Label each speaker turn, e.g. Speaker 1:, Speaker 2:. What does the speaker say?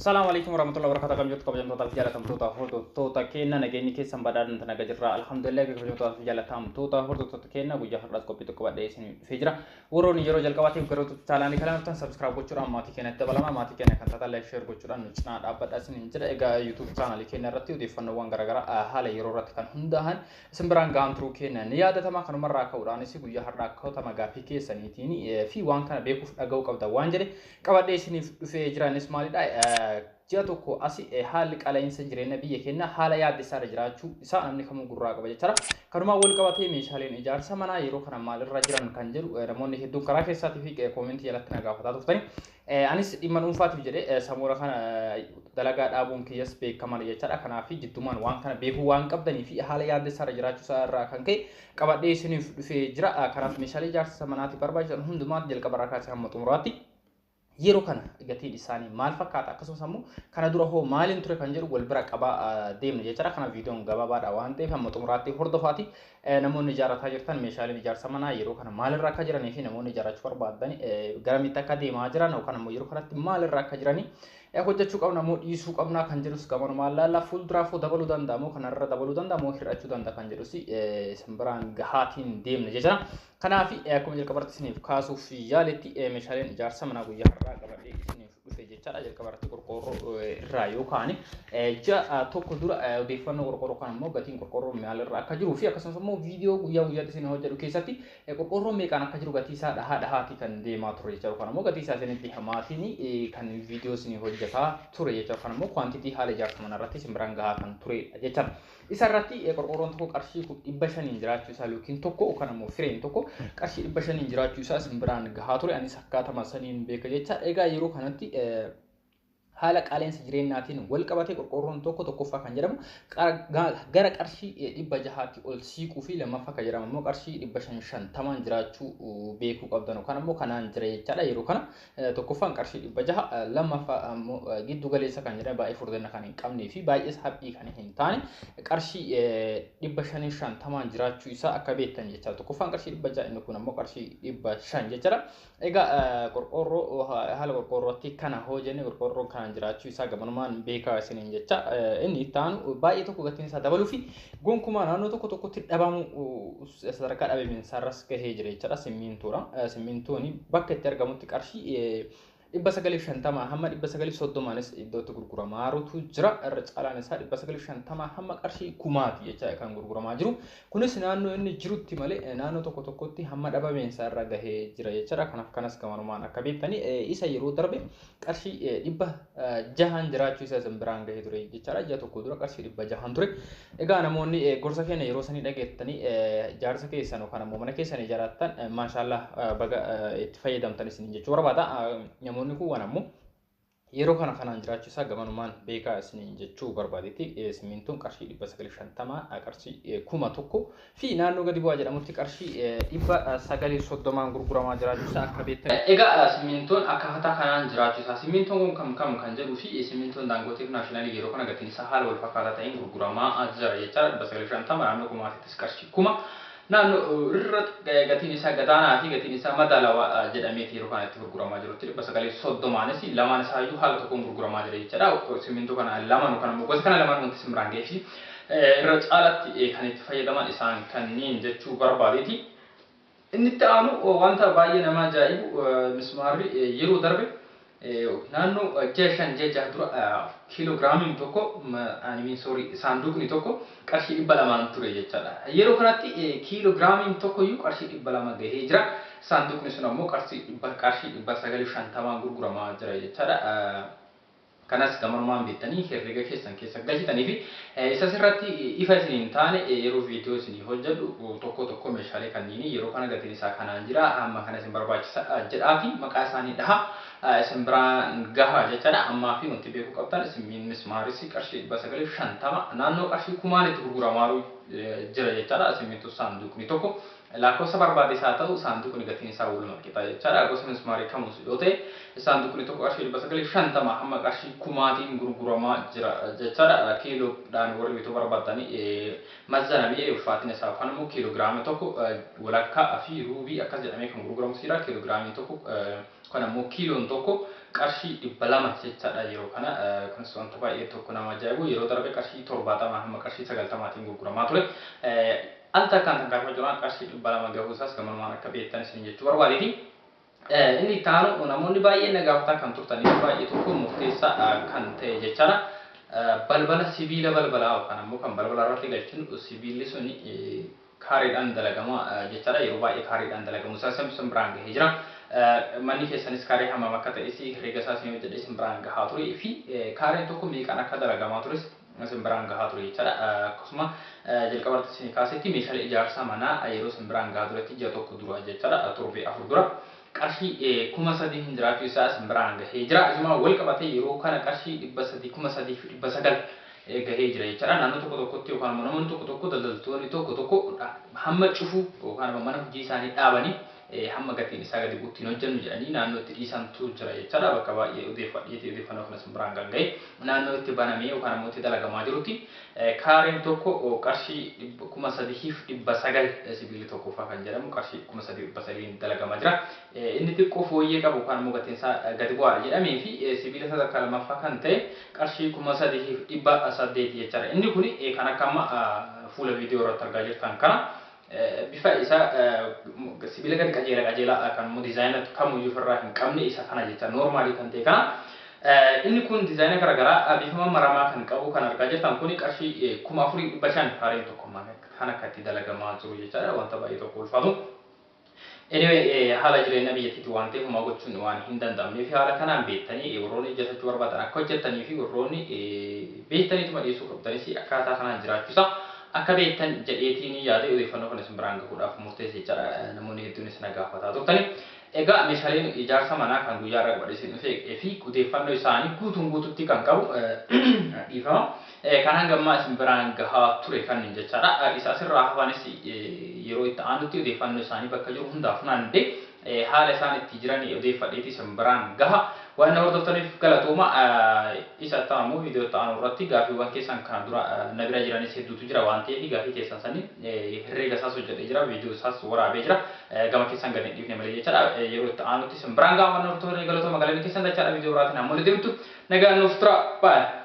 Speaker 1: Salaamu alaikum warahmatullahi wabarakatuh. Akkam jirtu kabajamtootaa fi jaalatamtoota hordoftoota keenya? Nageenyi keessan badhaadhaan naga jirra. Alhamdulillah, kabajamtootaa fi jaalatamtoota hordoftoota keenya, guyyaa har'aas qophii tokko badhee isin dhufee jira. Warroonni yeroo jalqabaatiif gara chaanaalii kana dhuftan subscribe gochuudhaan maatii keenyatti dabalama. Maatii keenya kan taatan like, share gochuudhaan nu cinaa dhaabbadhaa isin jira. Egaa YouTube chaanaalii keenya irratti odeeffannoowwan garaagaraa haala yeroo irratti kan hundaa'an isin biraan gahaan turuu keenya ni yaadatama. Kanumarraa ka'uudhaanis guyyaa har'aa akkatama gaaffii keessaniitiin fi waan kana beekuuf dhaga'uu qabda waan jedhe qabadhee isiniif dhufee jiranis maalidha? Ji'a tokko asi haalli qaala'insa jireenya biyya keenya haala yaaddessaarra jiraachuu isaa namni kamuu gurraa qaba jechuudha. Kanumaan wal qabatee meeshaaleen ijaarsa manaa yeroo kana maalirra jiran kan jedhu namoonni hedduun karaa keessaatii fi koomentii jalatti na gaafataa turtani. Anis dhimma dhuunfaatiif jedhee samuura kana dalagaa dhaabuun kiyyas beekamadha jechaadha. Kanaaf jiddumaan waan kana beekuu waan qabdanii fi haala yaaddessaarra jiraachuu isaa irraa kan ka'e qabadhee isiniif dhufee jira. Kanaaf meeshaalee ijaarsa manaatiif barbaachisan hundumaa jalqabarraa kaasee hamma xumuraatti yeroo kana gatiin isaanii maal fakkaata, akkasumas ammoo kana dura hoo maaliin ture kan jedhu wal bira qabaa deemna jechaadha. Kana viidiyoon gabaabaadha waan ta'eef hamma xumuraatti hordofaati. Namoonni ijaarrataa jirtan meeshaaleen ijaarsa manaa yeroo kana maalirra akka jiranii fi namoonni ijaarrachuu barbaadan garamitti akka deemaa jiran yookaan ammoo yeroo kanatti maalirra akka jiranii, hojjechuu qabna moo dhiisuu qabna kan jedhus gamanumaan laalla. Fuulduraafuu dabaluu danda'a moo kanarra dabaluu danda'a moo hir'achuu danda'a kan jedhus isin biraan gahaatiin deemna jechuudha. Kanaaf akkuma jalqabarratti isiniif kaasuuf yaaletti meeshaaleen ijaarsa manaa guyyaa har'aa qabadhee isiniif dhufe jechaadha. Jalqabarratti qorqoorroo irraa yookaan ji'a tokko dura odeeffannoo qorqoorroo kan immoo gatiin qorqoorroo maalirra akka jiruu fi akkasumas immoo viidiyoo guyyaa guyyaatti isin hojjedhu keessatti qorqoorroo meeqaan akka jiru gatii isaa dhahaa dhahaatii kan deemaa ture jechuudha. Yookaan immoo gatii isaa isinitti hamaatiin kan viidiyoo isin hojjetaa ture jechuudha. Yookaan immoo quantity haala ijaarsa manaa irratti isin biraan gahaa kan turedha jechuudha. Isa irratti qorqoorroon tokko qarshii 500 jiraachuu isaa yookiin tokko yookaan immoo fireen tokko qarshii 500 jiraachuu isaa isin biraan gahaa ture. Anis akkaatama saniin beeka jecha. Egaa yeroo kanatti haala qaala'insa jireenyaatiin wal qabatee qorqoorroon tokko tokkoffaa kan jedhamu gara qarshii 600tti ol siiquu fi lammaffaa kan jedhamu immoo qarshii 550 jiraachuu beekuu qabdan yookaan immoo kanaan jira jechaadha. Yeroo kana tokkoffaan qarshii 600, lammaffaa immoo giddu galeessa kan jedhamu baay'ee furdina kan hin qabnee fi baay'ee haphii kan hin taane qarshii 550 jiraachuu isaa akka beektan jechaadha. Tokkoffaan qarshii 600, inni kun ammoo qarshii 500 jechaadha. Egaa qorqoorroo haala qorqoorrootti kana hoo jenne qorqoorroon kanaan jiraachuu isaa gamanumaan beekaa isiniin jecha. Inni itti aanu baay'ee tokko gatiin isaa dabaluu fi gonkumaa naannoo tokko tokkotti dhabamu sadarkaa dhabeemiinsaarras gahee jira jechaadha. Simmintoodha. Simmintoon bakka itti argamutti qarshii 950 hamma 930nis iddootti gurguramaarutu jira. Irra caalaan isaa 950 hamma qarshii kumaati jecha kan gurguramaa jiru. Kunis naannoo inni jirutti malee naannoo tokko tokkotti hamma dhabameensa irra gahee jira jechaadha. Kanaaf kanas gamanumaan akka beektani isa yeroo darbe qarshii 600 jiraachuu isa isin biraan gahee ture jechaadha. Ji'a tokko dura qarshii 600 ture. Egaa namoonni gorsa keenya yeroo sanii dhageettanii ijaarsa keessan yookaan ammoo mana keessan ijaarrattan, maashaallah, baga itti fayyadamtan isin jechuu barbaada. Namoonni kun waan ammoo yeroo kana kanaan jiraachuu isaa gamanumaan beekaa isiniin jechuu barbaadetti. Simmintoon qarshii 950, qarshii 1000 fi naannoo gadi bu'aa jedhamutti qarshii 930 gurguramaa jiraachuu isaa akka beektan. Egaa simmintoon akkaataa kanaan jiraachuu isaa, simmintoon kun kam kam kan jedhuu fi simmintoon Daangooteef Naashinaalii yeroo kana gatiin isaa haala wal fakkaataa ta'een gurguramaa jira jechaadha. 950, naannoo kumaatittis qarshii 1000 naannoo irra gatiin isaa gadaanaa fi gatiin isaa madaalawaa jedhameeti yeroo kanatti gurguramaa jirutti 930nis lamaan isaayyuu haala tokkoon gurguramaa jira jechaadha. Simmintoo kana lamaan yookaan immoo gosa kana lamaan wanti isin biraan ga'ee fi irra caalatti kan itti fayyadaman isaan kanneen jechuu barbaadeeti. Inni itti aanu wanta baay'ee nama ajaa'ibu, mismaarri yeroo darbe naannoo ji'a 5, ji'a 6 dura kiiloogiraamiin tokko, I mean, sorry, saanduqni tokko qarshii 200 ture jechaadha. Yeroo kanatti kiiloogiraamiin tokko iyyuu qarshii 200 gahee jira. Saanduqni sun ammoo qarshii 950 gurguramaa jira jechaadha. Kanas gamanumaan beektanii herrega keessan keessa galchitanii fi isa sirratti ifa isin hin taane yeroo viidiyoo isinii hojjedhu tokko tokko meeshaalee kanneenii yeroo kana gatiin isaa kanaan jira, hamma kana isin barbaachisa jedhaati maqaa isaanii dhaha isin biraan gaha jechaadha. Ammaa fi wanti beekuu qabdan isin mismaaris qarshii 950, naannoo qarshii kumaan itti gurguramaaru jira jechaadha. Simmintoo saanduqni tokko lakkoofsa barbaade isaa ta'u saanduqni gatiin isaa waluma qixa jechaadha. Gosa mismaarii kamus yoo ta'e saanduqni tokko qarshii 950 hamma qarshii kumaatiin gurguramaa jira jechaadha. Kiiloodhaan warri bituu barbaadanii mazzanamee ulfaatina isaa yookaan immoo kiiloogiraama tokko walakkaa fi ruubii akkas jedhamee kan gurguramu jira. Kiiloogiraamiin tokko kan ammoo kiiloon tokko Qarshii 200 jechaadha yeroo kana. Kunis wanta baay'ee tokko nama ajaa'ibu, yeroo darbe qarshii 70 hamma qarshii 90tiin gurguramaa ture. Al takkaan tarkaanfachuu qarshii 200 gahuu isaas gamanumaan akka beektan isin jechuu barbaadeeti. Inni itti aanu namoonni baay'een na gaafataa kan turtanii baay'ee tokko murteessaa kan ta'e jechaadha. Balbala sibiila balbalaa yookaan ammoo kan balbala irratti galchinu sibiilli suni kaareedhaan dalagama jechaadha. Yeroo baay'ee kaareedhaan dalagamu isaa isin biraan gahee jira. Manni keessanis kaaree hammam akka ta'es herreega isaa isin hojjedhee isin biraan gahaa ture fi kaareen tokko meeqaan akka dalagamaa tures isin biraan gahaa ture jechaadha. Akkasuma jalqaba irratti isin kaasetti meeshaalee ijaarsa manaa yeroo isin biraan gahaa turetti ji'a tokko dura jechaadha. Torbee 4 dura. Qarshii 3000 hin jiraachuu isaa isin biraan gahee jira. Isuma wal qabatee yeroo kana qarshii 300 3900 gahee jira jechaadha. Naannoo tokko tokkotti yookaan immoo namoonni tokko tokko, daldaltoonni tokko tokko hamma cufuu yookaan immoo mana hojii isaanii dhaabanii hamma gatiin isaa gadi bu'utti hin hojjennu jedhanii naannoo itti dhiisantu jira jechaadha. Bakka baay'ee odeeffadheeti odeeffannoo kana isin biraan kan gahe, naannoo itti banamee yookaan immoo itti dalagamaa jirutti kaareen tokko qarshii 3900, sibiilli tokkoffaa kan jedhamu qarshii 3900 dalagamaa jira. Inni xiqqoo fooyyee qabu yookaan immoo gatiin isaa gadi bu'aadha jedhamee fi sibiila sadarkaa lammaffaa kan ta'e qarshii 3800 jechaadha. Inni kun kan akka amma fuula viidiyoo irratti argaa jirtan kana bifa isaa sibiila gadi qajeela qajeelaa kan immoo diizaayina kamuyyuu ofirraa hin qabne isa kana jecha, noormaalii kan ta'e kana. Inni kun diizaayina garaagaraa bifa maramaa kan qabu kan argaa jirtan kun qarshii 4500 kaareen tokko kan akka itti dalagamaa jiru jechaadha. Wanta baay'ee tokko ulfaatu. Anyway, haala jireenya biyyattiitti waan ta'eef homaa gochuun waan hin danda'amneef haala kanaan beektanii warroonni hojjetachuu barbaadan akka hojjetanii fi warroonni beektaniituma dhiyeessuu qabdanis akkaataa kanaan jiraachuusaa akka beektan jedheetiin yaade odeeffannoo kana isin biraan gahuudhaaf murteesse jechaadha. Namoonni hedduunis na gaafataa turtani. Egaa meeshaaleen ijaarsa manaa kan guyyaa irraa qabadhee isin dhufe fi odeeffannoo isaanii guutuun guututti kan qabu, dhiifama, kan hanga ammaa isin biraan gahaa ture kan jechaadha. Isa asirraa hafanis yeroo itti aanutti odeeffannoo isaanii bakka jiru hundaa funaannee haala isaan itti jiran odeeffadheeti isin biraan gaha. Waan na hordoftaniif galatooma. Isa itti aanu viidiyoo itti aanu irratti gaaffiiwwan keessan kana dura na bira jiranis hedduutu jira waan ta'eef gaafii keessan sanii herreega isaas hojjedhee jira, viidiyoo isaas waraabee jira. Gama keessan gadi hin dhiifne malee jechaadha. Yeroo itti aanutti isin biraan gaha. Waan na hordoftaniif galatooma, galanni keessan dachaadha. Viidiyoo biraatiin hamma walitti deebitu nagaan nuuf tura. Baay'ee.